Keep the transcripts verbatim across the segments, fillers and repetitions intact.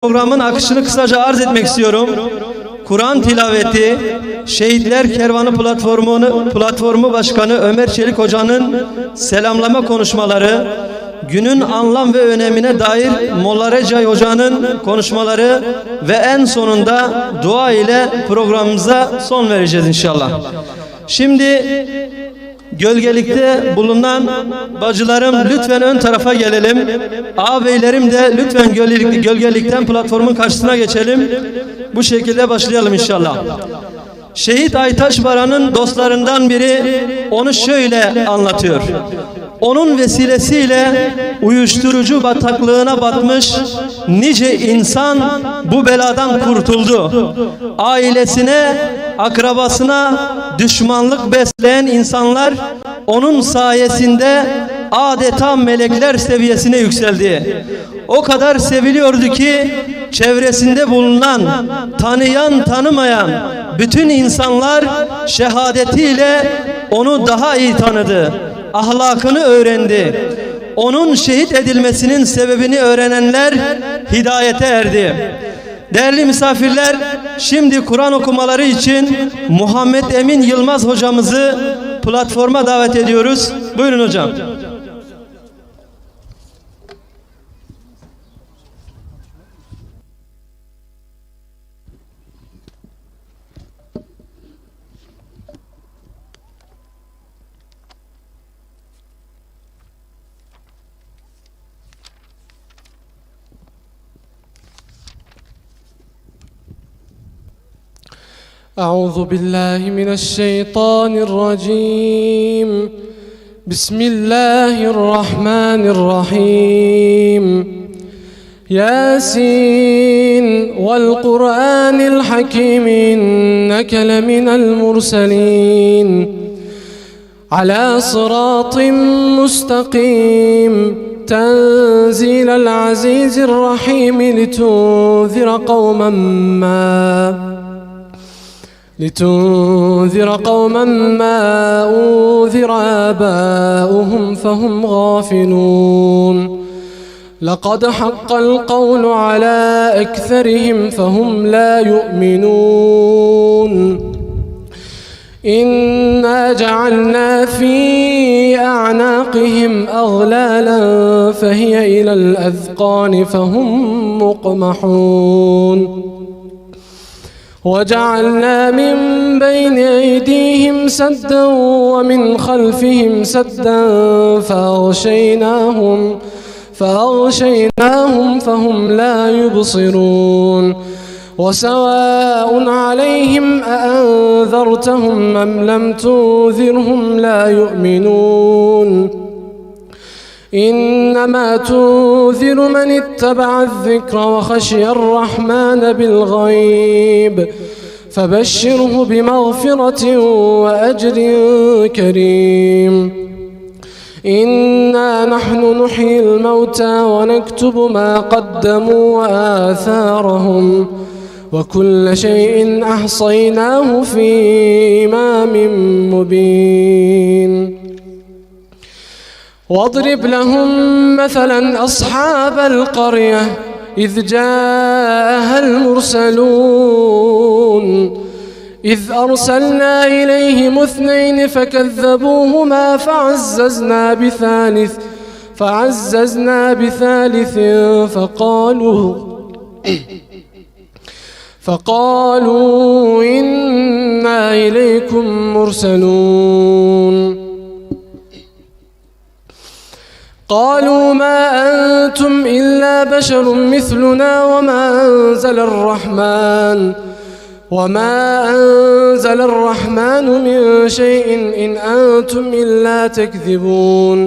Programın akışını kısaca arz etmek istiyorum. Kur'an tilaveti, Şehitler Kervanı platformunu, platformu başkanı Ömer Çelik Hoca'nın selamlama konuşmaları, günün anlam ve önemine dair Molla Recai Hoca'nın konuşmaları ve en sonunda dua ile programımıza son vereceğiz inşallah. Şimdi gölgelikte bulunan bacılarım, lütfen ön tarafa gelelim. Ağabeylerim de lütfen gölgelik-, gölgelikten platformun karşısına geçelim. Bu şekilde başlayalım inşallah. Şehit Aytaş Baran'ın dostlarından biri onu şöyle anlatıyor. Onun vesilesiyle uyuşturucu bataklığına batmış nice insan bu beladan kurtuldu. Ailesine, akrabasına düşmanlık besleyen insanlar onun sayesinde adeta melekler seviyesine yükseldi. O kadar seviliyordu ki çevresinde bulunan, tanıyan tanımayan bütün insanlar şehadetiyle onu daha iyi tanıdı, ahlakını öğrendi. Onun şehit edilmesinin sebebini öğrenenler hidayete erdi. Değerli misafirler, şimdi Kur'an okumaları için Muhammed Emin Yılmaz hocamızı platforma davet ediyoruz. Buyurun hocam. أعوذ بالله من الشيطان الرجيم. بسم الله الرحمن الرحيم. ياسين والقرآن الحكيم إنك لمن المرسلين. على صراط مستقيم. تنزيل العزيز الرحيم. لتنذر قوما ما، لتنذر قوما ما أنذر آباؤهم فهم غافلون. لقد حق القول على أكثرهم فهم لا يؤمنون. إنا جعلنا في أعناقهم أغلالا فهي إلى الأذقان فهم مقمحون. وجعلنا من بين أيديهم سدا ومن خلفهم سدا فأغشيناهم، فأغشيناهم فهم لا يبصرون. وسواء عليهم أأنذرتهم أم لم تنذرهم لا يؤمنون. إنما تنذر من اتبع الذكر وخشي الرحمن بالغيب فبشره بمغفرة وأجر كريم. إنا نحن نحيي الموتى ونكتب ما قدموا وآثارهم وكل شيء أحصيناه في إمام مبين. واضرب لهم مثلا أصحاب القرية إذ جاءها المرسلون إذ أرسلنا إليهم اثنين فكذبوهما فعززنا بثالث، فعززنا بثالث فقالوا فقالوا إنا إليكم مرسلون. قالوا ما أنتم إلا بشر مثلنا وما أنزل الرحمن، وما أنزل الرحمن من شيء إن أنتم إلا تكذبون.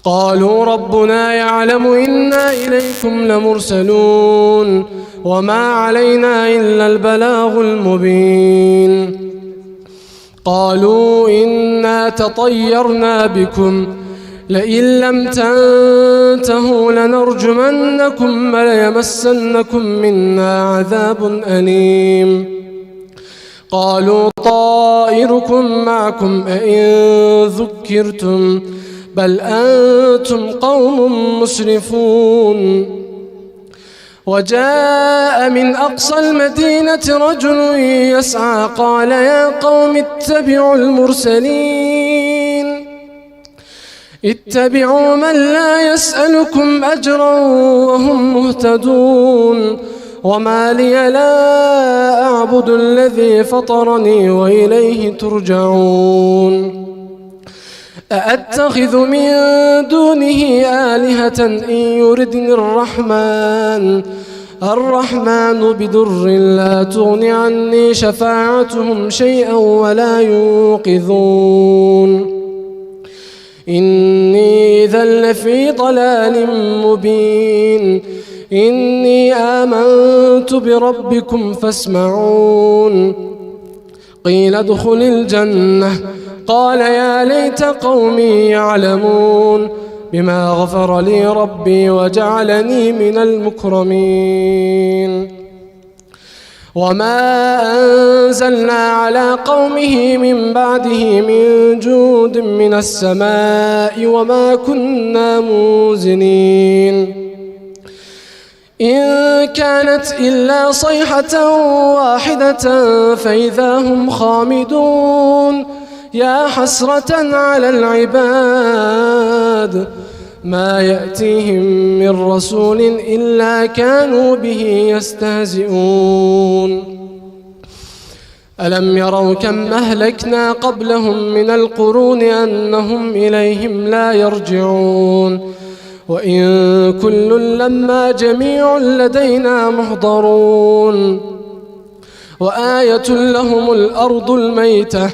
قالوا ربنا يعلم إنا إليكم لمرسلون وما علينا إلا البلاغ المبين. قالوا إنا تطيرنا بكم لئن لم تنتهوا لنرجمنكم وليمسنكم منا عذاب أليم. قالوا طائركم معكم أئن ذكرتم بل أنتم قوم مسرفون. وجاء من أقصى المدينة رجل يسعى قال يا قوم اتبعوا المرسلين اتبعوا من لا يسألكم أجرا وهم مهتدون وما لي لا أعبد الذي فطرني وإليه ترجعون أأتخذ من دونه آلهة إن يردن الرحمن الرحمن بضر لا تغن عني شفاعتهم شيئا ولا ينقذون إني إذا لفي ضلال مبين إني آمنت بربكم فاسمعون قيل ادخل الجنة قال يا ليت قومي يعلمون بما غفر لي ربي وجعلني من المكرمين وما أنزلنا على قومه من بعده من جود من السماء وما كنا منزلين إن كانت إلا صيحة واحدة فإذا هم خامدون يا حسرة على العباد ما يأتيهم من رسول إلا كانوا به يستهزئون ألم يروا كم أهلكنا قبلهم من القرون أنهم إليهم لا يرجعون وإن كل لما جميع لدينا محضرون وآية لهم الأرض الميتة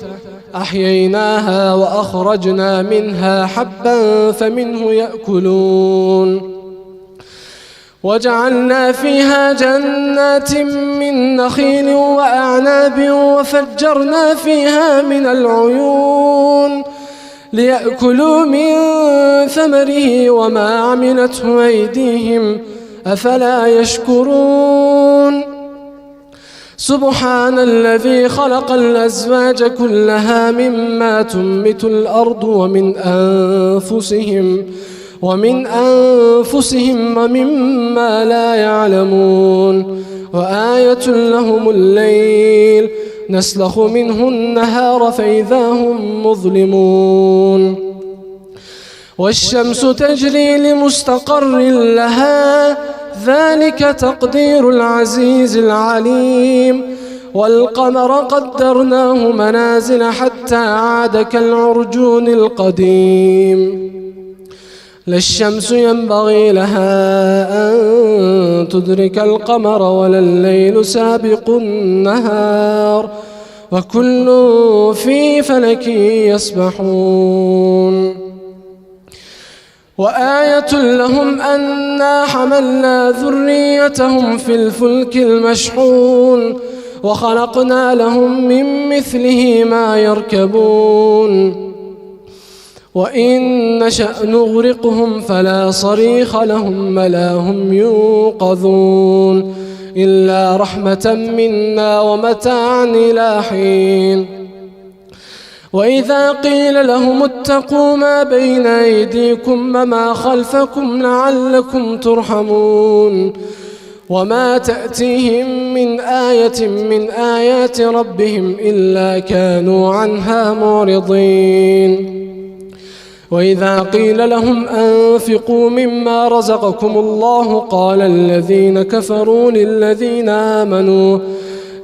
أحييناها وأخرجنا منها حبا فمنه يأكلون وجعلنا فيها جنات من نخيل وأعناب وفجرنا فيها من العيون ليأكلوا من ثمره وما عملته أيديهم أفلا يشكرون سبحان الذي خلق الأزواج كلها مما تنبت الأرض ومن أنفسهم ومن أنفسهم ومما لا يعلمون وآية لهم الليل نسلخ منه النهار فإذا هم مظلمون والشمس تجري لمستقر لها ذلك تقدير العزيز العليم والقمر قدرناه منازل حتى عاد كالعرجون القديم لا الشمس ينبغي لها أن تدرك القمر ولا الليل سابق النهار وكل في فلك يسبحون وآية لهم أنا حملنا ذريتهم في الفلك المشحون وخلقنا لهم من مثله ما يركبون وإن نشأ نغرقهم فلا صريخ لهم ولا هم ينقذون إلا رحمة منا ومتاعا إلى حين وإذا قيل لهم اتقوا ما بين أيديكم وما خلفكم لعلكم ترحمون وما تأتيهم من آية من آيات ربهم إلا كانوا عنها معرضين وإذا قيل لهم أنفقوا مما رزقكم الله قال الذين كفروا للذين آمنوا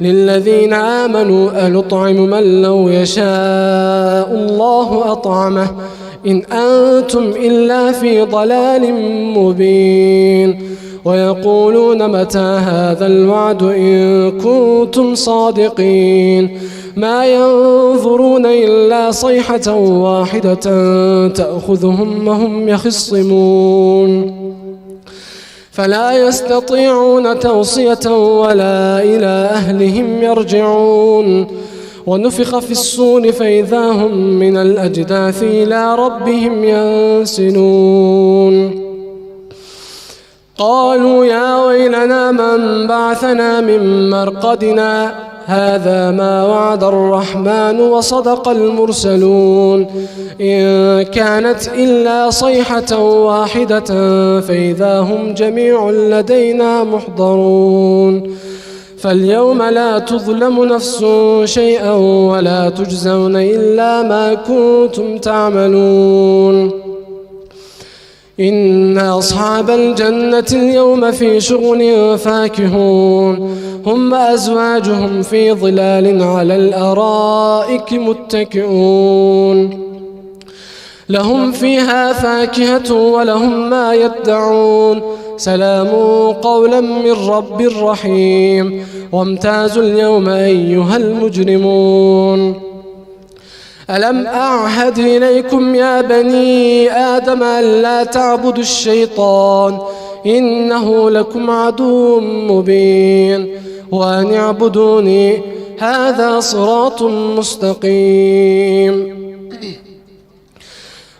للذين آمنوا أنطعم من لو يشاء الله أطعمه إن أنتم إلا في ضلال مبين ويقولون متى هذا الوعد إن كنتم صادقين ما ينظرون إلا صيحة واحدة تأخذهم وهم يخصمون فلا يستطيعون توصية ولا إلى أهلهم يرجعون ونفخ في الصور فإذا هم من الأجداث إلى ربهم ينسلون قالوا يا ويلنا من بعثنا من مرقدنا هذا ما وعد الرحمن وصدق المرسلون. إن كانت إلا صيحة واحدة فإذا هم جميع لدينا محضرون. فاليوم لا تظلم نفس شيئا ولا تجزون إلا ما كنتم تعملون. إن أصحاب الجنة اليوم في شغل فاكهون. هم وأزواجهم في ظلال على الأرائك متكئون. لهم فيها فاكهة ولهم ما يدعون. سلام قولا من رب رحيم. وامتازوا اليوم أيها المجرمون. ألم أعهد إليكم يا بني آدم ألا تعبدوا الشيطان إنه لكم عدو مبين وأن اعبدوني هذا صراط مستقيم.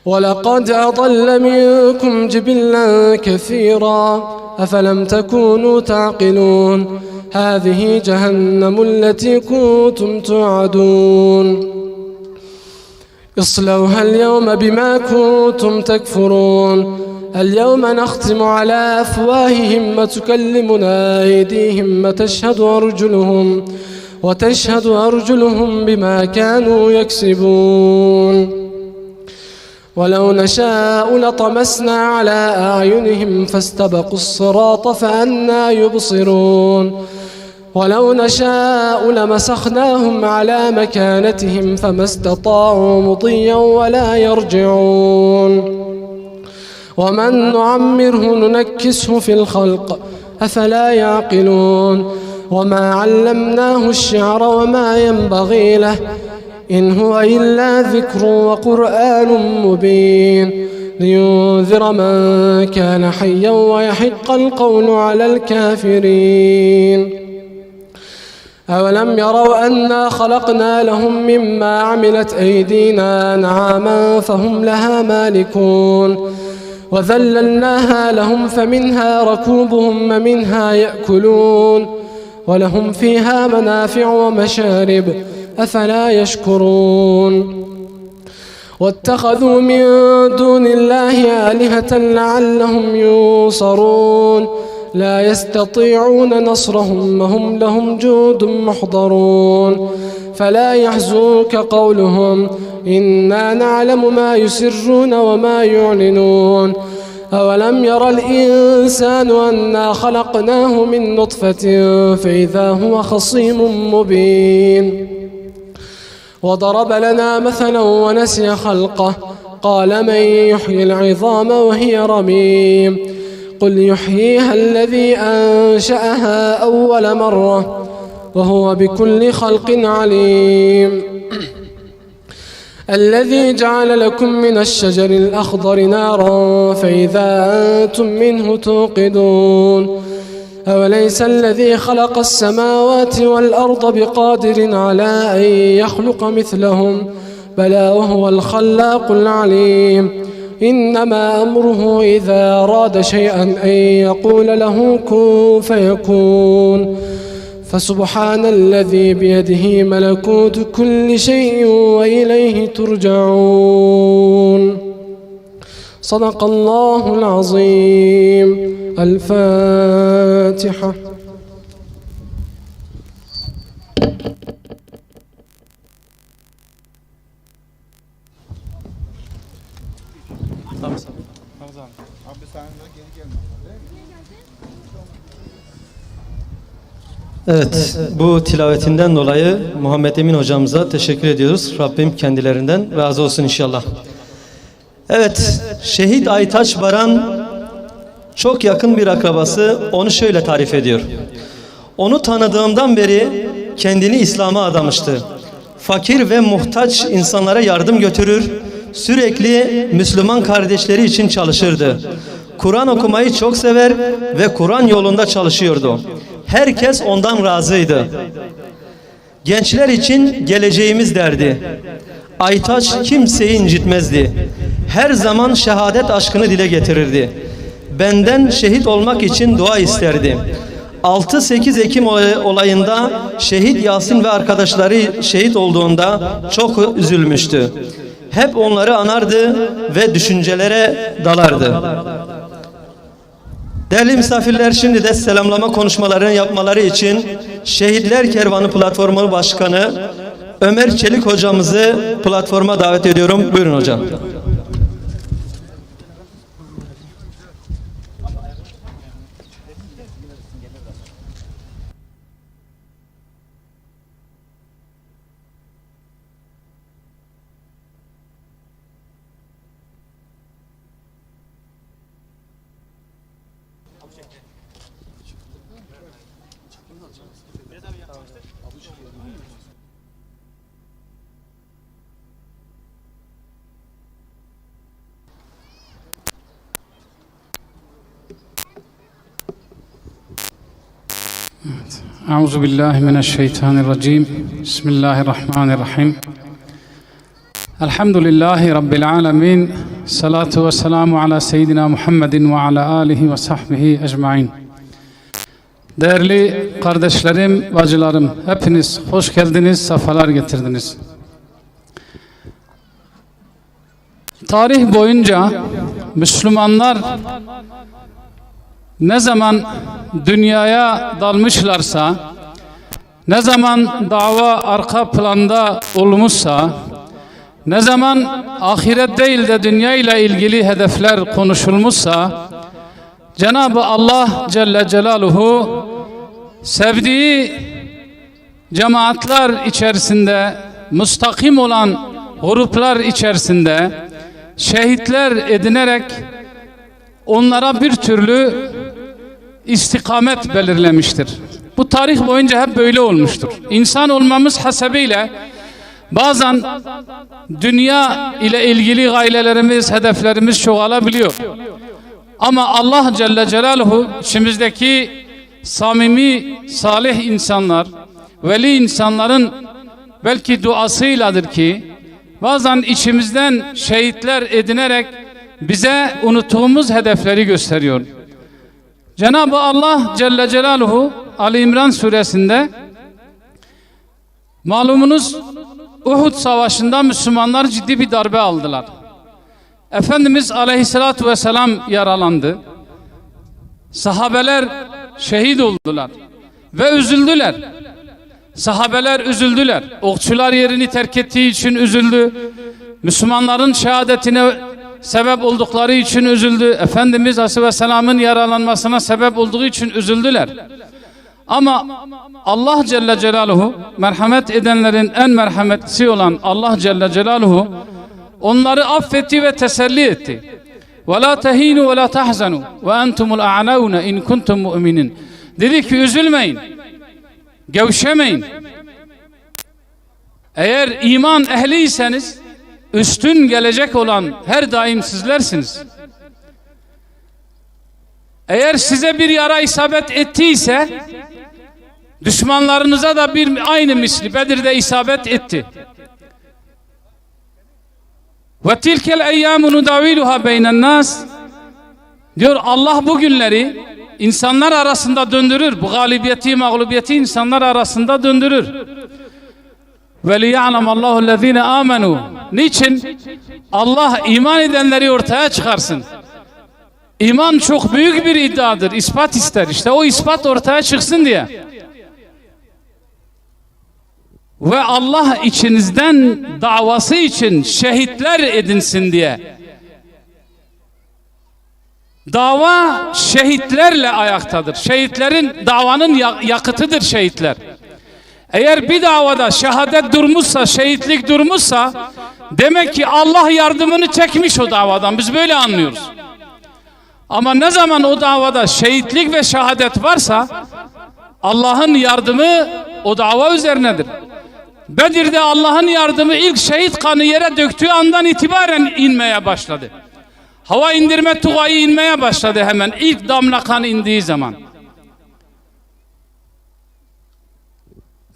ولقد أضل منكم جبلا كثيرا أفلم تكونوا تعقلون. هذه جهنم التي كنتم توعدون. اصلوها اليوم بما كنتم تكفرون. اليوم نختم على أفواههم وتكلمنا أيديهم وتشهد أرجلهم، وتشهد أرجلهم بما كانوا يكسبون. ولو نشاء لطمسنا على أعينهم فاستبقوا الصراط فأنى يبصرون. ولو نشاء لمسخناهم على مكانتهم فما استطاعوا مضيا ولا يرجعون. ومن نعمره ننكسه في الخلق أفلا يعقلون. وما علمناه الشعر وما ينبغي له إن هو إلا ذكر وقرآن مبين لينذر من كان حيا ويحق القول على الكافرين. أولم يروا أنا خلقنا لهم مما عملت أيدينا أنعاما فهم لها مالكون وذللناها لهم فمنها ركوبهم ومنها يأكلون ولهم فيها منافع ومشارب أفلا يشكرون. واتخذوا من دون الله آلهة لعلهم ينصرون. لا يستطيعون نصرهم وهم لهم جند محضرون. فلا يحزنك قولهم إنا نعلم ما يسرون وما يعلنون. أولم ير الإنسان أنا خلقناه من نطفة فإذا هو خصيم مبين. وضرب لنا مثلا ونسي خلقه قال من يحيي العظام وهي رميم. قل يحييها الذي أنشأها أول مرة وهو بكل خلق عليم. الذي جعل لكم من الشجر الأخضر نارا فإذا أنتم منه توقدون. أوليس الذي خلق السماوات والأرض بقادر على أن يخلق مثلهم؟ بلى وهو الخلاق العليم. إنما أمره إذا أراد شيئا أن يقول له كن فيكون. فسبحان الذي بيده ملكوت كل شيء وإليه ترجعون. صدق الله العظيم. الفاتحة. Evet, bu tilavetinden dolayı Muhammed Emin hocamıza teşekkür ediyoruz. Rabbim kendilerinden razı olsun inşallah. Evet, şehit Aytaç Baran çok yakın bir akrabası onu şöyle tarif ediyor. Onu tanıdığımdan beri kendini İslam'a adamıştı. Fakir ve muhtaç insanlara yardım götürür, sürekli Müslüman kardeşleri için çalışırdı. Kur'an okumayı çok sever ve Kur'an yolunda çalışıyordu. Herkes ondan razıydı. Gençler için geleceğimiz derdi. Aytaç kimseyi incitmezdi. Her zaman şehadet aşkını dile getirirdi. Benden şehit olmak için dua isterdi. Altı sekiz Ekim olay-, olayında şehit Yasin ve arkadaşları şehit olduğunda çok üzülmüştü. Hep onları anardı ve düşüncelere dalardı. Değerli misafirler, şimdi de selamlama konuşmalarını yapmaları için Şehitler Kervanı Platformu Başkanı Ömer Çelik hocamızı platforma davet ediyorum. Buyurun hocam. أعوذ بالله من الشيطان الرجيم. بسم الله الرحمن الرحيم. الحمد لله رب العالمين. الصلاة والسلام على سيدنا محمد وعلى آله وصحبه أجمعين. Değerli kardeşlerim, bacılarım, hepiniz hoş geldiniz, sefalar getirdiniz. Tarih boyunca Müslümanlar ne zaman dünyaya dalmışlarsa, ne zaman dava arka planda olmuşsa, ne zaman ahiret değil de dünya ile ilgili hedefler konuşulmuşsa, Cenab-ı Allah Celle Celaluhu sevdiği cemaatler içerisinde, müstakim olan gruplar içerisinde şehitler edinerek onlara bir türlü istikamet belirlemiştir. Bu tarih boyunca hep böyle olmuştur. İnsan olmamız hasebiyle bazen dünya ile ilgili gayelerimiz, hedeflerimiz çoğalabiliyor. Ama Allah Celle Celaluhu içimizdeki samimi, salih insanlar, veli insanların belki duasıyladır ki, bazen içimizden şehitler edinerek bize unuttuğumuz hedefleri gösteriyor. Cenab-ı Allah Celle Celaluhu Ali İmran suresinde, malumunuz, Uhud Savaşı'nda Müslümanlar ciddi bir darbe aldılar. Efendimiz Aleyhisselatü Vesselam yaralandı. Sahabeler şehit oldular ve üzüldüler. Sahabeler üzüldüler. Okçular yerini terk ettiği için üzüldü. Müslümanların şehadetine sebep oldukları için üzüldü. Efendimiz Aleyhisselam'ın yaralanmasına sebep olduğu için üzüldüler. Ama Allah Celle Celaluhu, merhamet edenlerin en merhametlisi olan Allah Celle Celaluhu onları affetti ve teselli etti. "Ve la tehinu ve la tahzanu ve entumul a'launa in kuntum mu'minin." Dedi ki, üzülmeyin, gevşemeyin. Eğer iman ehliyseniz, üstün gelecek olan her daim sizlersiniz. Eğer size bir yara isabet ettiyse, düşmanlarınıza da bir aynı misli Bedir'de isabet etti. "Ve tilkel eyyamu nudaviluha beynen nas." Diyor, Allah bu günleri insanlar arasında döndürür. Bu galibiyeti, mağlubiyeti insanlar arasında döndürür. "Ve liya'lemallahüllezine amenu." Niçin? Allah iman edenleri ortaya çıkarsın. İman çok büyük bir iddiadır, ispat ister. İşte o ispat ortaya çıksın diye. Ve Allah içinizden davası için şehitler edinsin diye. Dava şehitlerle ayaktadır. Şehitlerin, davanın ya-, yakıtıdır şehitler. Eğer bir davada şehadet durmuşsa, şehitlik durmuşsa, demek ki Allah yardımını çekmiş o davadan. Biz böyle anlıyoruz. Ama ne zaman o davada şehitlik ve şehadet varsa, Allah'ın yardımı o dava üzerinedir. Bedir'de Allah'ın yardımı ilk şehit kanı yere döktüğü andan itibaren inmeye başladı. Hava indirme tugayı inmeye başladı hemen ilk damla kan indiği zaman.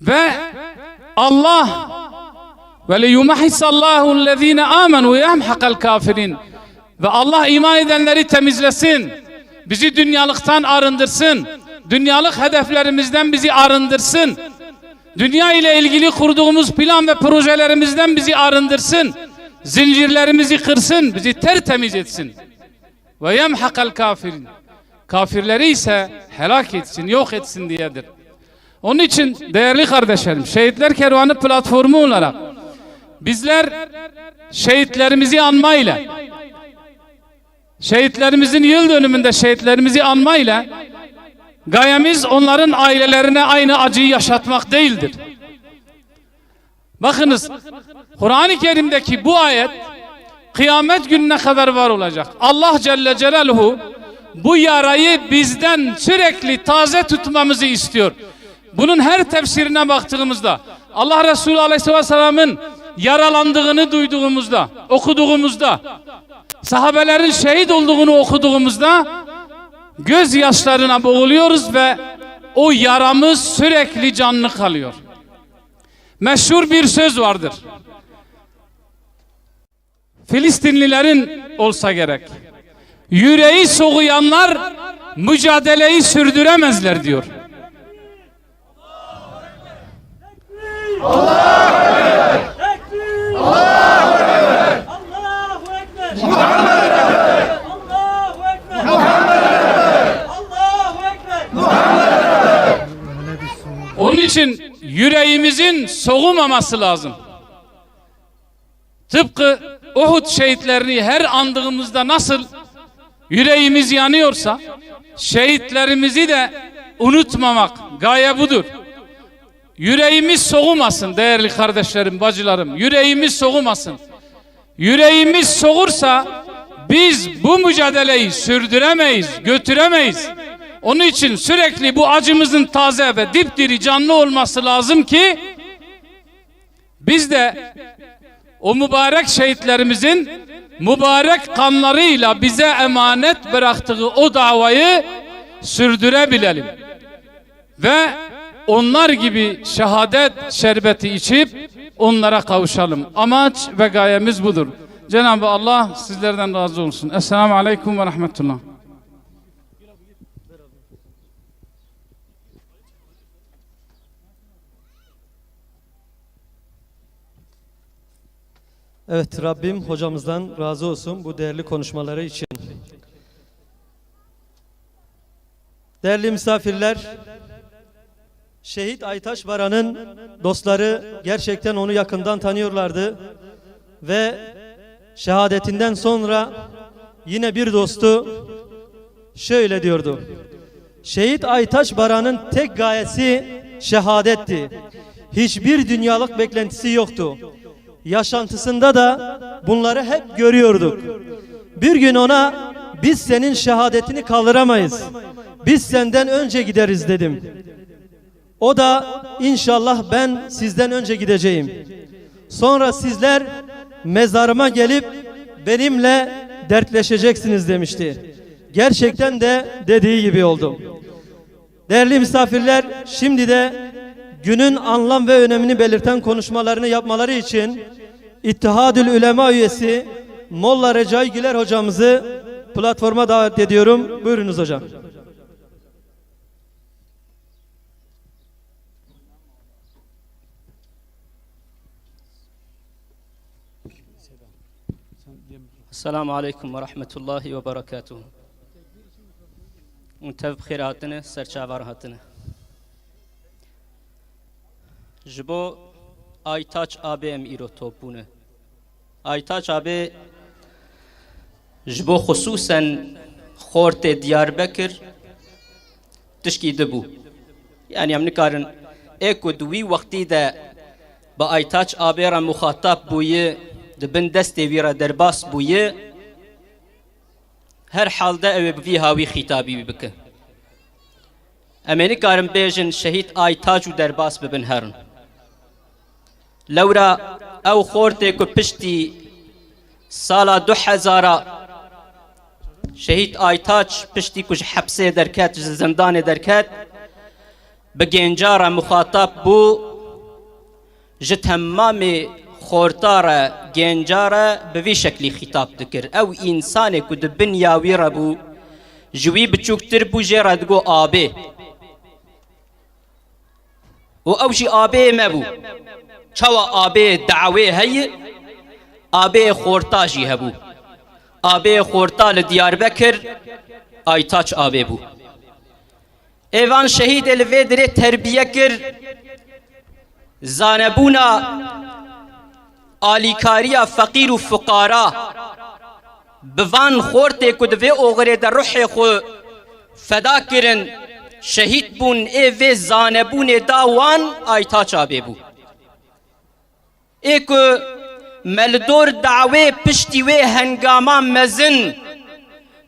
Ve Allah, "Ve liyumahhisallahüllezine amenu ve yemhaqal kafirin." Ve Allah iman edenleri temizlesin. Bizi dünyalıktan arındırsın. Dünyalık hedeflerimizden bizi arındırsın. Dünya ile ilgili kurduğumuz plan ve projelerimizden bizi arındırsın. Zincirlerimizi kırsın, bizi tertemiz etsin. Ve yemhaqal kafirin. Kafirleri ise helak etsin, yok etsin diyedir. Onun için değerli kardeşlerim, Şehitler Kervanı platformu olarak bizler şehitlerimizi anmayla, şehitlerimizin yıl dönümünde şehitlerimizi anmayla gayemiz onların ailelerine aynı acıyı yaşatmak değildir. Bakınız, Kur'an-ı Kerim'deki bu ayet kıyamet gününe kadar var olacak. Allah Celle Celaluhu bu yarayı bizden sürekli taze tutmamızı istiyor. Bunun her tefsirine baktığımızda, Allah Resulü Aleyhisselatü Vesselam'ın yaralandığını duyduğumuzda, okuduğumuzda, sahabelerin şehit olduğunu okuduğumuzda gözyaşlarına boğuluyoruz ve o yaramız sürekli canlı kalıyor. Meşhur bir söz vardır. Filistinlilerin olsa gerek. Yüreği soğuyanlar mücadeleyi sürdüremezler diyor. Allahu Ekber! Allahu Ekber! Allahu Ekber! Onun için yüreğimizin soğumaması lazım. Tıpkı Uhud şehitlerini her andığımızda nasıl yüreğimiz yanıyorsa, şehitlerimizi de unutmamak, gaye budur. Yüreğimiz soğumasın değerli kardeşlerim, bacılarım, yüreğimiz soğumasın. Yüreğimiz soğursa biz bu mücadeleyi sürdüremeyiz, götüremeyiz. Onun için sürekli bu acımızın taze ve dipdiri canlı olması lazım ki biz de o mübarek şehitlerimizin mübarek kanlarıyla bize emanet bıraktığı o davayı sürdürebilelim. Ve onlar gibi şehadet şerbeti içip onlara kavuşalım. Amaç ve gayemiz budur. Cenab-ı Allah sizlerden razı olsun. Esselamu Aleyküm ve Rahmetullah. Evet, Rabbim hocamızdan razı olsun bu değerli konuşmaları için. Değerli misafirler, Şehit Aytaç Baran'ın dostları gerçekten onu yakından tanıyorlardı ve şehadetinden sonra yine bir dostu şöyle diyordu. Şehit Aytaç Baran'ın tek gayesi şehadetti. Hiçbir dünyalık beklentisi yoktu. Yaşantısında da bunları hep görüyorduk. Bir gün ona biz senin şehadetini kaldıramayız. Biz senden önce gideriz dedim. O da inşallah ben sizden önce gideceğim. Sonra sizler mezarıma gelip benimle dertleşeceksiniz demişti. Gerçekten de dediği gibi oldu. Değerli misafirler, şimdi de günün anlam ve önemini belirten konuşmalarını yapmaları için İttihadül Ülema üyesi Molla Recai Güler hocamızı platforma davet ediyorum. Buyurunuz hocam. Esselamu aleykum ve rahmetullahi ve berekatuhu. Hûn tev bi xêr hatine, ser çava re hatine. Ji bo Aytaç abê em îro top bûne. Aytaç abê ji bo xisûsen xortê Diyarbekir tişkî di bû. Yanî em nikarin ê ku di wî wextî de bi Aytaç abê re muxatab bûye, di bin destê wî re derbas bûye, her hal de ew ê bi vî hawî xîtabî wî bike. Em ê nikarin bêjin şehîd Aytaç û derbas bibin herin. Lewra ew xortê ku piştî sala du hezara şehîd Aytaç piştî ku ji hepsê derket, ji zindanê derket, bi genca re muxatab bû, ji temamê xorta re, genca re bi vî şeklî xîtab dikir. Ew însanê ku di bin ya wî re bû, ji wî biçûktir bû, jê re digot abê. û ew jî abê me bû. Çawa abê dawê heye, abê xorta jî hebû. Abê xorta li Diyarbekir Aytaç abê bû. Ê van şehîdê li vê dirê terbiye kir, zanebûna alîkariya feqîr û fuqara, bi van xortê ku di vê oxirê de ruhê xwe feda kirin, şehîd bûn, ê vê zanebûnê da wan Aytaç abê bû. Ê ku me li dor dawê piştî wê hengama mezin,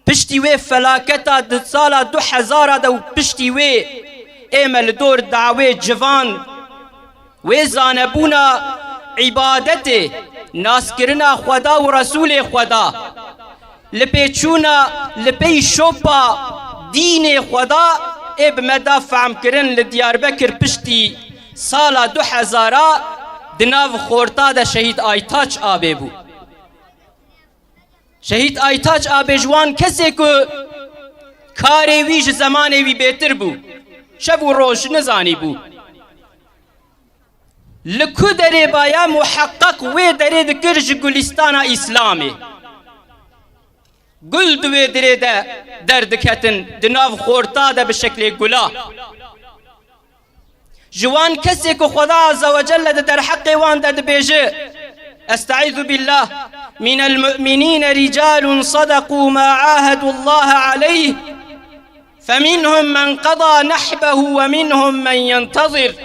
piştî wê felaketa di sala du hezar de û piştî wê ê me li dor dawê civan, wê zanebûna îbadetê, naskirina Xweda û Resûlê Xweda, li pêçûna, li pey şopa dînê Xweda ê bi me da fehmkirin li Diyarbekir piştî sala du hezar di nav xorta de şehîd Aytaç abê bû. Şehîd Aytaç abê ji wan kesê ku karê wî ji zemanê wî bêtir bû. Şev û roj nizanî bû. Li ku derê baya muheqeq wê derê dikir ji gulîstana Îslamê. Gul di wê dirê de derdiketin, di nav xorta de bi şeklê gula. Ji wan kesê ku Xweda Azze ve Celle di derheqê wan de dibêje, Estaizu billah, minel mu'minîne ricalun sadaqû ma ahedullaha aleyh, feminhum men qeda nehbehu ve minhum men yentezir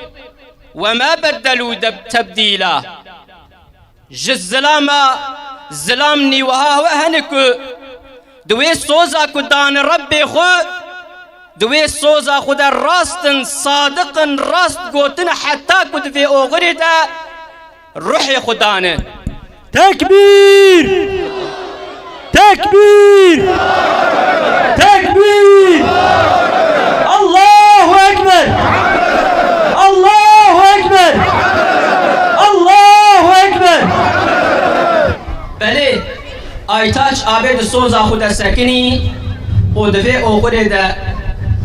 ve ma beddelû deb-, tebdîla. Ji zilama zilam nî wiha we hene ku di wê soza ku dane Rebbê xwe, di wê soza xwe de rast in, sadiq in, rast gotin heta ku di vê oxirê de ruhê xwe dane. Tekbîr! Tekbîr! Tekbîr! Allahu Ekber! Allahu Ekber! Allahu Ekber! Belê, Aytaç abê di soza xwe de sekinî û di vê oxirê de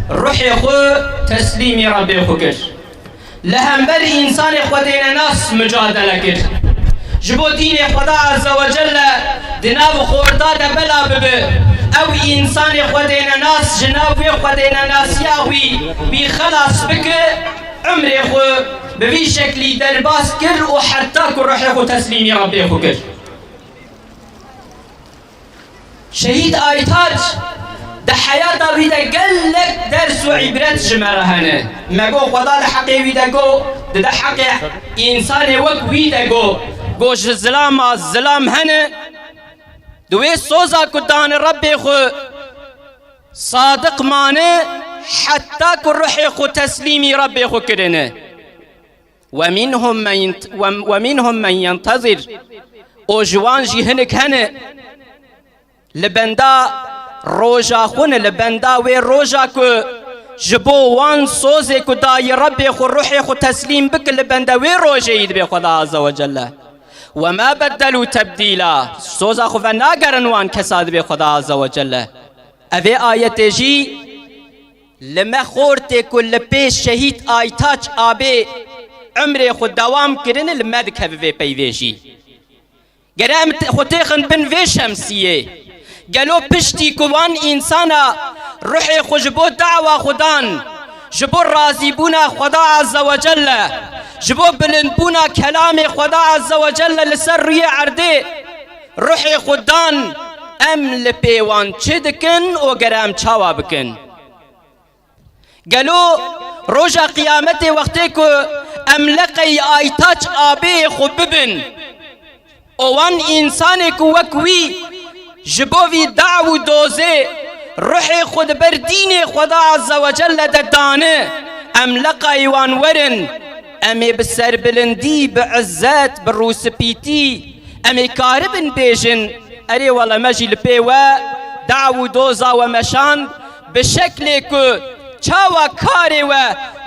ruhê xwe teslîmî Rebbê xwe kir. Li hember însanê xwedênenas micadele kir. Ji bo dînê Xweda Azze ve Celle di nav xorta de bela bibe, ew însanê xwedênenas ji nav wê xwedênenasiya wî, wî xelas bike, emrê xwe bi vî şeklî derbas kir û heta ku ruhê xwe teslîmî Rebbê xwe kir. Şehîd Aytaç di heyata wî de gelek ders û îbret ji me re hene. Me got Xweda di heqê wî de got, di, di heqê însanê wek wî de got. Got ji zilama zilam hene. Di wê soza ku dane Rebbê xwe sadiq mane heta ku ruhê xwe teslîmî Rebbê xwe kirine. Ve minhum men yent-, ve, ve minhum men yentezir. Û ji wan jî hinek hene li benda roja xwe ne, li benda wê roja ku ji bo wan sozê ku dayî Rebbê xwe ruhê xwe teslîm bike, li benda wê rojê yî dibe Xweda Azze ve Celle. Ve ma beddelû tebdîla. Soza xwe venagerin wan kesa dibe Xweda Azze ve Celle. Evê ayetê jî li me xortê ku li pêş şehîd Aytaç abê emrê xwe dewam kirine li me dikeve vê peyvê jî. Gere em t-, xwe têxin bin vê şemsiyê. Gelo piştî ku wan însana ruhê xwe ji bo dawa xwe dan, ji bo razîbûna Xweda Azze ve Celle, ji bo bilindbûna kelamê Xweda Azze ve Celle li ser rûyê erdê, ruhê xwe dan, em li pê wan çi dikin û gere em çawa bikin? Gelo roja qiyametê wextê ku em leqeyî Aytaç abê xwe bibin û wan însanê ku wek wî ji bo vî daw û dozê ruhê xwe di ber dînê Xweda Azze ve Celle de dane, em leqayî wan werin, em ê bi serbilindî, bi izzet, bi rûspîtî, em ê karibin bêjin, erê wele me jî li pê we daw û doza we meşand, bi şeklê ku çawa karê we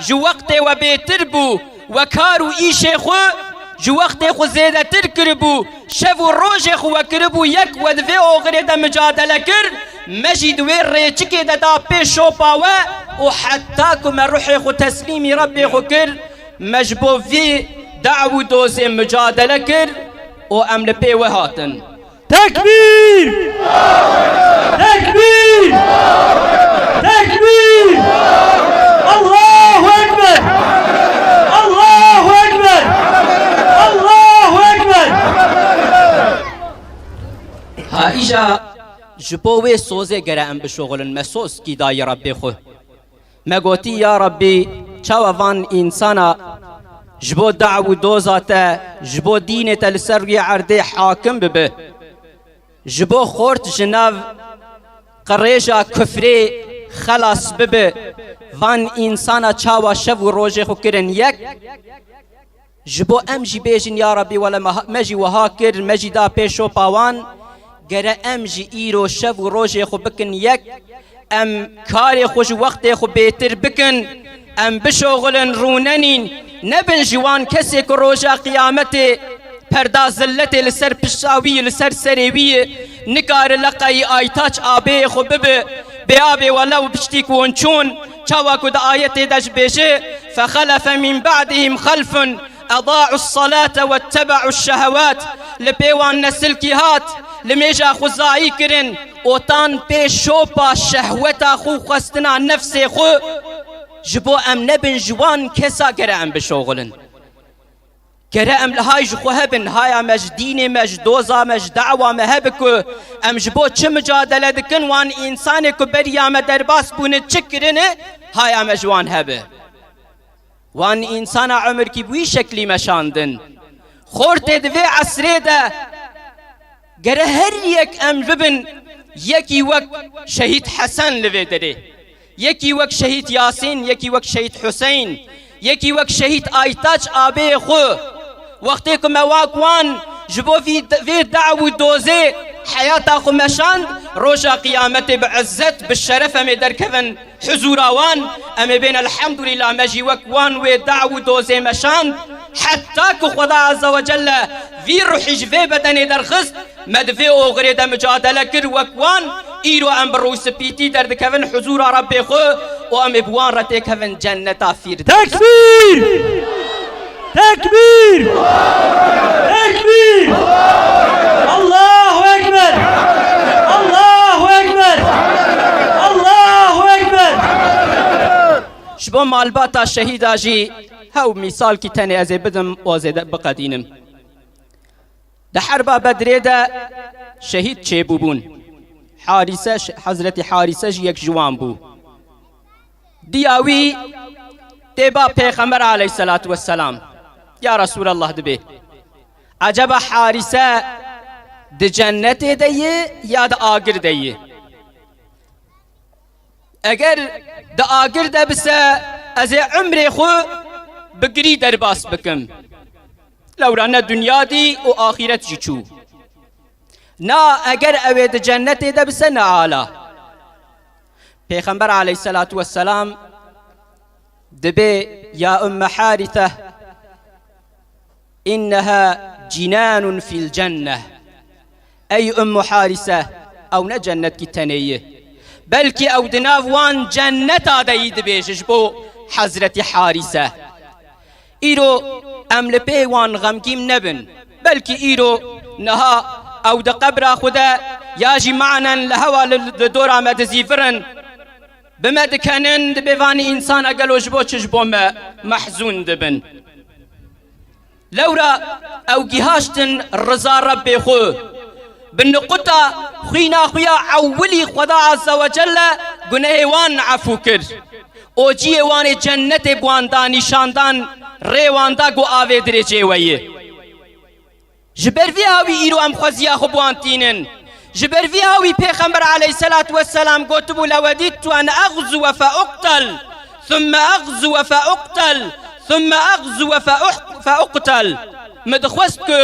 ji wextê we bêtir bû, we kar û îşê xwe ji wextê xwe zêdetir kiribû, şev û rojê xwe we kiribû yek, we di vê oxirê de micadele kir, me jî di wê rêçikê de da pê şopa we û heta ku me ruhê xwe teslîmî Rebbê xwe kir, Me ji bo vî daw û dozê micadele kir û em li pê we hatin. Tekbîr! Tekbîr! Tekbîr! Allahu Ekber! Allahu Ekber! Allahu Ekber! Ha îja ji bo wê sozê gere em bişoxilin, me soz kî dayî Rebbê xwe. Me gotî, ya Rebbî, çawa van însana ji bo daw û doza te, ji bo dînê te li ser rûyê erdê hakim bibe, ji bo xort ji nav qirêja kufrê xelas bibe, van însana çawa şev û rojê xwe kirin yek? Ji bo em jî bêjin, ya Rebbî, wele me ha-, me jî wiha kir, me jî da pê şopa wan, gere em jî îro şev û rojê xwe bikin yek, em karê xwe ji wextê xwe bêtir bikin, em bişoxilin, rûnenîn, nebin ji wan kesê ku roja qiyametê perda zilletê li ser pişta wî ye, li ser serê wî ye, nikare leqeyî aytaç abeyê xwe bibe, bê abê wele û piştî ku hûn çûn, çawa ku di ayetê de jî bêje, فَخَلَفَ مِنْ بَعْدِهِمْ خَلْفٌ اَضَاعُوا الصَّلَاةَ وَاتَّبَعُوا الشَّهَوَاتِ. Li pê wan nesilkî hat, limêja xwe zayî kirin, otan pê şopa şehweta xwe û xwestina nefsê xwe, ji bo em nebin ji wan kesa gere em bişoxilin. Gere em li hay ji xwe hebin, haya me ji dînê me, ji doza me, ji dawa me hebe ku em ji bo çi micadele dikin, wan însanê ku beriya me derbas bûne çi kirine, haya me ji wan hebe. Wan însana emirkî bi wî şeklî meşandin. Xortê di vê esrê de gere her yek em bibin, yekî wek Şehîd Hesen li vê derê, yekî wek Şehîd Yasîn, yekî wek Şehîd Huseyn, yekî wek Şehîd Aytaç abeyê xwe. Wextê ku me wak wan ji bo vî, vê daw û dozê heyata xwe meşand, roja qiyametê bi izzet, bi şeref em ê derkevin huzûra wan, em ê bên elhamdulîlah me jî wek wan wê daw û dozê meşand, heta ku Xweda Azze ve Celle vî ruhî ji vê bedenê derxist, me di vê oxirê de micadele kir wek wan, îro em bi rûspîtî derdikevin huzûra Rebbê xwe û em ê bi wan re têkevin cenneta Fîrdewsê. Tekbîr! Tekbîr! Tekbîr! Allahu Ekber! Allahu Ekber! Allahu Ekber! Ji bo malbata şehîda jî hew mîsalkî tenê ez ê bidim û ez ê de biqedînim. Di herba Bedrê de şehîd çêbûbûn. Harîse, Hezretî Harîse jî yek ji wan bû. Diya wî tê ba Pêxember aleyhisselatu vesselam. Ya Resulallah, dibê, eceba Harîse di cennetê de ye ya di agir de ye? Eger di agir de bise, ez ê umrê xwe bi girî derbas bikim. Lewra ne dinya dî û axîret jî çû. Na, eger ew ê di cennetê de bise, ne ala. Pêxember aleyhisselatu vesselam dibê, ya Umme Harise, "İnneha cinanun fil cenneh." Ey Ummu Harise, ew ne cennetkî tenê ye. Belkî ew di nav wan cenneta de yî dibêje ji bo Hezretî Harise. Îro em li pê wan xemgîn nebin. Belkî îro niha ew di qebra xwe de ya jî manen li hewa li, li dora me dizîvirin. Bi me dikenin, dibê vanî însana gelo ji bo çi ji bo me mehzûn dibin. Lewra ew gihaştin riza Rebbê xwe. Bi niquta xwîna xwe ya ewilî Xweda Azze ve Celle gunehê wan efû kir. Û ciyê wan ê cennetê bi wan da nîşan dan, rê wan da, got, "Avê dirê cê we ye." Ji ber vî hawî îro em xweziya xwe bi wan tînin. Ji ber vî hawî Pêxember aleyhisselatu vesselam gotibû, "Levedîttu en eɣzuwe fe uqtel, thumme eɣzuwe fe uqtel, thumme eɣzuwe fe uq-, fe uqtel." Min dixwest ku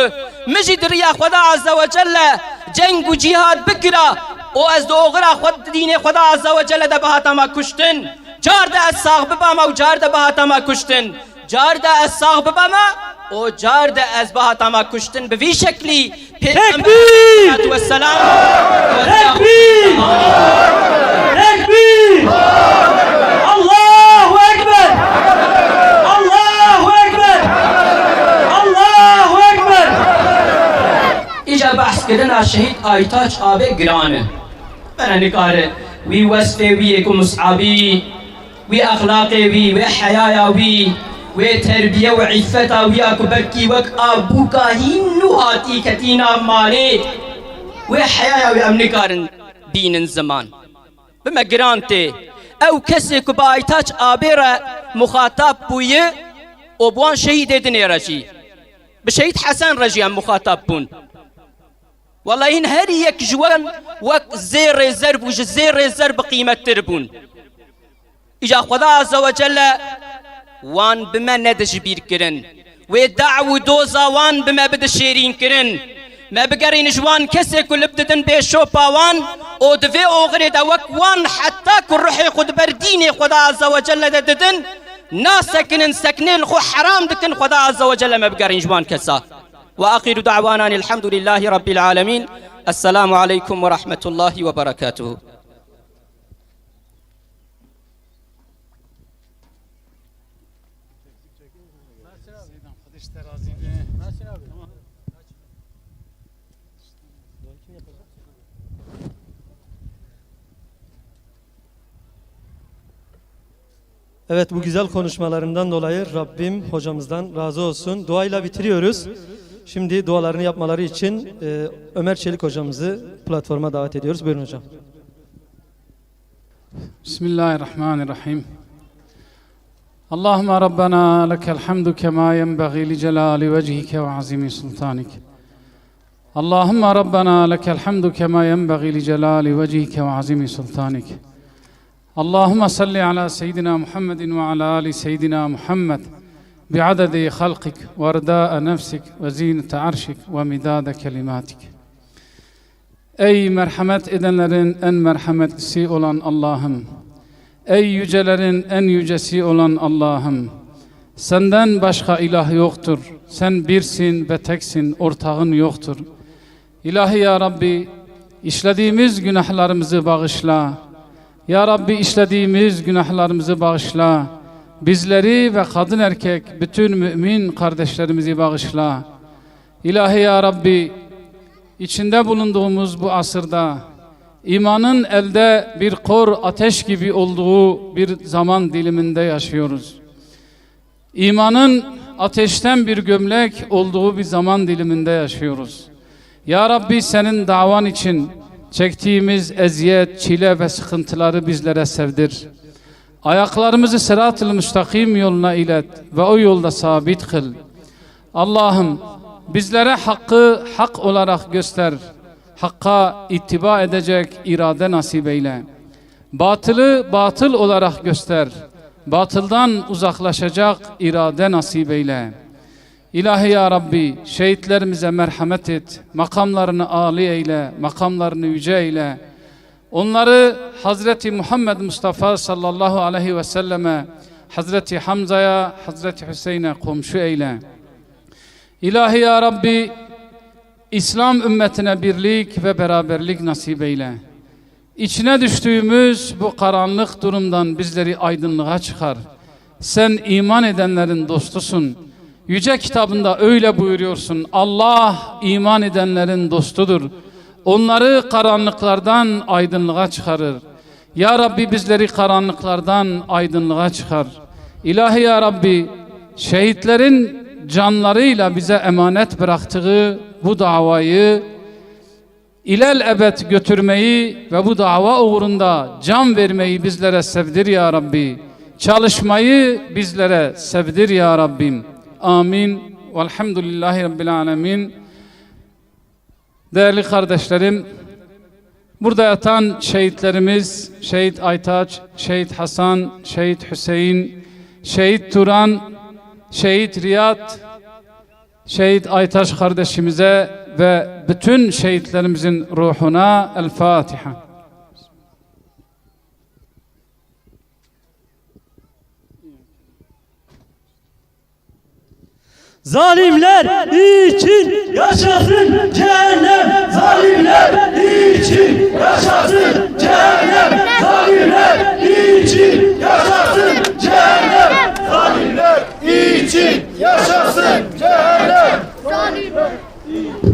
min jî di riya Xweda Azze ve Celle ceng û cîhad bikira û ez di oxira xwe, dînê Xweda Azze ve Celle de bihatama kuştin. Car de ez sax bibama û car de bihatama kuştin. Car de ez sax bibama û car de ez bihatama kuştin. Bi vî şeklî Pêxember Tekbîr! Aleyhisselatu vesselam Tekbîr! Tekbîr! Allahu Ekber! Allahu Ekber! Kirina şehîd Aytaç Abê giran e. Me ne nikare wî wesfê wî yê ku Mus'abî, wî exlaqê wî, wê heyaya wî, wê terbiye û îffeta wî ya ku belkî wek abûka hîn nû hatî ketî nav malê, wê heyaya wî em nikarin bînin ziman. Bi me giran tê. Ew kesê ku bi Aytaç Abê re muxatab bûye û bi wan şehîdê dinê re jî, bi Şehîd Hesen re jî em muxatab bûn. Wellahî hîn her yek ji wan wek zêrê zerb û ji zêrê zerb bi qîmettir bûn. Îca Xweda Azze ve Celle wan bi me nede ji bîr kirin. Wê daw û doza wan bi me bide şêrîn kirin. Me bigerîn ji wan kesê ku lib didin bê şopa wan û di vê oxirê de wek wan heta ku ruhê xwe di ber dînê Xweda Azze ve Celle de didin, nasekinin, seknê li xwe heram dikin, Xweda Azze ve Celle me bigerîn ji wan kesa. Ve axiru da'wana elhamdülillahi rabbil alemin. Esselamu aleykum ve rahmetullahi ve berekatuhu. Evet, bu güzel konuşmalarından dolayı Rabbim hocamızdan razı olsun. Duayla bitiriyoruz. Şimdi dualarını yapmaları için, e, Ömer Çelik hocamızı platforma davet ediyoruz. Buyurun hocam. بسم الله الرحمن الرحيم. اللهم ربنا لك الحمد كما ينبغي لجلال وجهك وعظيم سلطانك. اللهم ربنا لك الحمد كما ينبغي لجلال وجهك وعظيم سلطانك. اللهم صل على سيدنا محمد وعلى آل سيدنا محمد بعدد خلقك ورضاء نفسك وزينة عرشك ومداد كلماتك. Ey merhamet edenlerin en merhametlisi olan Allah'ım! Ey yücelerin en yücesi olan Allah'ım! Senden başka ilah yoktur. Sen birsin ve teksin, ortağın yoktur. İlahi ya Rabbi, işlediğimiz günahlarımızı bağışla. Ya Rabbi, işlediğimiz günahlarımızı bağışla. Bizleri ve kadın erkek bütün mümin kardeşlerimizi bağışla. İlahi ya Rabbi, içinde bulunduğumuz bu asırda imanın elde bir kor ateş gibi olduğu bir zaman diliminde yaşıyoruz. İmanın ateşten bir gömlek olduğu bir zaman diliminde yaşıyoruz. Ya Rabbi, senin davan için çektiğimiz eziyet, çile ve sıkıntıları bizlere sevdir. Ayaklarımızı sırat-ı müstakim yoluna ilet ve o yolda sabit kıl. Allah'ım, bizlere hakkı hak olarak göster, hakka ittiba edecek irade nasip eyle. Batılı batıl olarak göster, batıldan uzaklaşacak irade nasip eyle. İlahi ya Rabbi, şehitlerimize merhamet et, makamlarını âli eyle, makamlarını yüce eyle. Onları Hazreti Muhammed Mustafa sallallahu aleyhi ve selleme, Hazreti Hamza'ya, Hazreti Hüseyin'e komşu eyle. İlahi ya Rabbi, İslam ümmetine birlik ve beraberlik nasip eyle. İçine düştüğümüz bu karanlık durumdan bizleri aydınlığa çıkar. Sen iman edenlerin dostusun. Yüce kitabında öyle buyuruyorsun. Allah iman edenlerin dostudur. Onları karanlıklardan aydınlığa çıkarır. Ya Rabbi, bizleri karanlıklardan aydınlığa çıkar. İlahi ya Rabbi, şehitlerin canlarıyla bize emanet bıraktığı bu davayı ilel ebed götürmeyi ve bu dava uğrunda can vermeyi bizlere sevdir ya Rabbi. Çalışmayı bizlere sevdir ya Rabbim. Amin. Velhamdülillahi Rabbil alemin. Değerli kardeşlerim, burada yatan şehitlerimiz, Şehit Aytaç, Şehit Hasan, Şehit Hüseyin, Şehit Turan, Şehit Riyad, Şehit Aytaç kardeşimize ve bütün şehitlerimizin ruhuna El Fatiha. Zalimler için yaşasın cehennem! Zalimler için yaşasın cehennem! Zalimler için yaşasın cehennem! Zalimler için yaşasın cehennem! Zalimler için.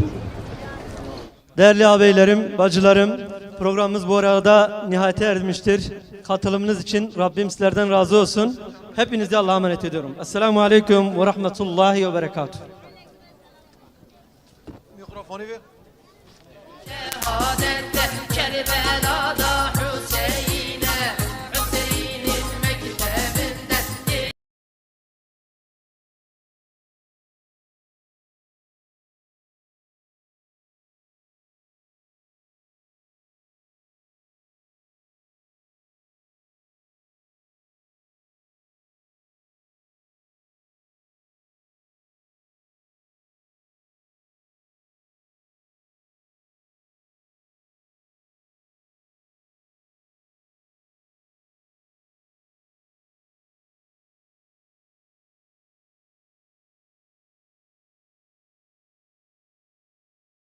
Değerli ağabeylerim, bacılarım, programımız bu arada nihayete ermiştir. Katılımınız için Rabbim sizlerden razı olsun. Hepinizi Allah'a emanet ediyorum. Esselamu Aleyküm ve Rahmetullahi ve Berekatuhu. Mikrofonu ver. Şehadette Kerbela'da